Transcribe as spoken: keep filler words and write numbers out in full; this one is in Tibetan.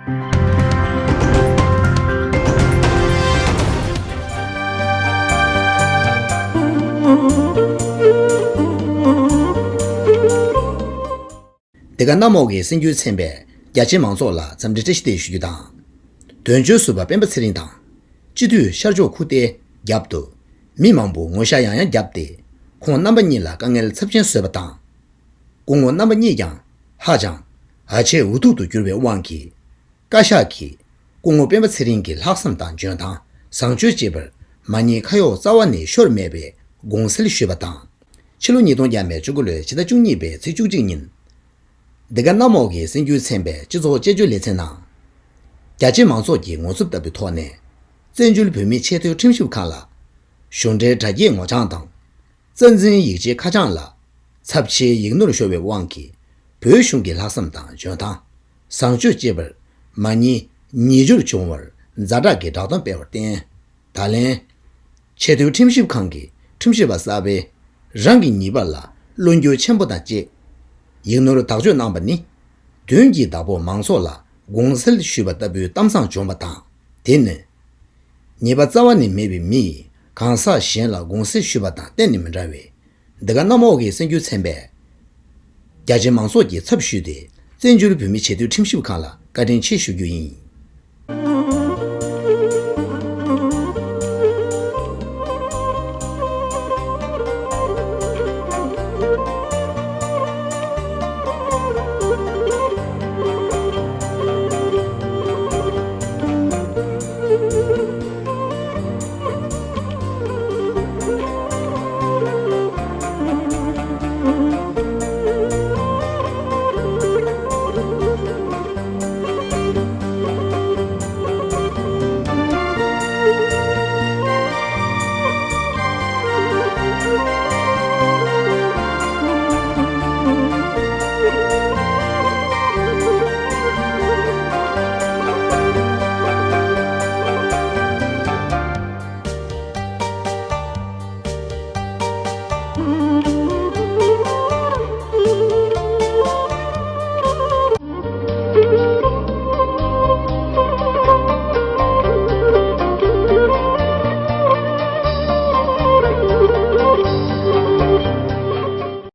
འདི་ག་གནམ་འོག་གི་སེམས་རྒྱུད་ཚན་པས་རྒྱ་ཆེ་མང་ཚོགས་ལ་འཚམས་འདྲི་བཀྲ་ཤིས་བདེ་ལེགས་ཞུ་རྒྱུ་དང་། དོན་གཅོད་ཟུར་པ་སྤེན་པ་ཚེ་རིང་དང་། སྤྱི་འཐུས་ཤར་ཕྱོགས་ཁུག་རྟའི་རྒྱབ་ཏུ་མི་མང་པོ་ངོ་ཤ་ཡང་ཡང་བརྒྱབ་སྟེ། ཁོང་རྣམ་པ་གཉིས་ལ་དཀའ་ངལ་ཚབས་ཆེན་བཟོས་པ་དང་། སྐུ་ངོ་རྣམ་པ་གཉིས་ཀྱང་ཧ་ཅང་ཨ་ཆད་འུ་ཐུག་ཏུ་གྱུར་བའི་དབང་གིས། བཀའ་ཤག་གིས་སྐུ་ངོ་སྤེན་པ་ཚེ་རིང་གི་ལྷག་བསམ་དང་འཇོན་ཐང་བཟང་སྤྱོད་བཅས་པར་མ་ཉེས་ཁ་གཡོགས་རྩ་བ་ནས་ཤོར་མེད་པའི་དགོངས་སེལ་ཞུས་པ་དང་། ཕྱི་ལོ་ཉིས་སྟོང་བརྒྱ་མེད་བཅུ་དགུ་ལོའི་ཕྱི་ཟླ་བཅུ་གཉིས་པའི་ཚེས་བཅུ་གཅིག་ཉིན། འདི་ག་གནམ་འོག་གི་སེམས་རྒྱུད་ཚན་པའི་སྤྱི་ཚོགས་དཔྱད་བརྗོད་ལེ་ཚན་ནང་། རྒྱ་ཆེ་མང་ཚོགས་ཀྱི་ངོ་ཚབ་ལྟ་བུའི་ཐོག་ནས། བཙན་བྱོལ་བོད་མིའི་ཆེས་མཐོའི་ཁྲིམས་ཞིབ་ཁང་ལ་གཞུང་འབྲེལ་དྲ་རྒྱའི་ངོ་བྱང་དང་། རྩ་འཛིན་ཡིག་ཆའི་ཁ་བྱང་ལ་ཚབས་ཆེའི་ཡིག་ནོར་ཤོར་བའི་དབང་གིས། བོད་གཞུང་གི་ལྷག་བསམ་དང་འཇོན་ཐང་བཟང་སྤྱོད་བཅས་པར་མ་ཉེས་ཉེས་སྦྱོར་བྱུང་བར་ཛ་དྲག་གི་བསྒྲགས་གཏམ་སྤེལ་བར་བརྟེན། ད་ལན། ཆེས་མཐོའི་ཁྲིམས་ཞིབ་ཁང་གི་ཁྲིམས་ཞིབ་པ་གསར་པས་རང་གི་ཉེས་པ་ལ་བློ་འགྱོད་ཆེན་པོ་དང་བཅས། ཡིག་ནོར་དག་བཅོས་གནང་པ་ནི། མདུན་གྱི་བདག་པོ་མང་ཚོགས་ལ་དགོངས་སེལ་ཞུས་པ་ལྟ་བུའི་གཏམ་བཟང་བྱུང་བ་དང་། དེ་ནི། ཉེས་པ་རྩ་བ་ནས་མེད་པའི་མི་ཡིས་གང་ཟག་གཞན་ལ་དགོངས་སེལ་ཞུས་པ་དང་གཏན་ནས་མི་འདྲ་བས། འདི་ག་གནམ་འོག་གི་སེམས་རྒྱུད་ཚན་པས། རྒྱ་ཆེ་མང་ཚོགས་ཀྱི་ཚབ་ཞུས་ཏེ། བཙན་བྱོལ་བོད་མིའི་ཆེས་མཐོའི་ཁྲིམས་ཞིབ་ཁང་ལ་བཀའ་དྲིན་ཆེ་ཞུ་རྒྱུ་ཡིན།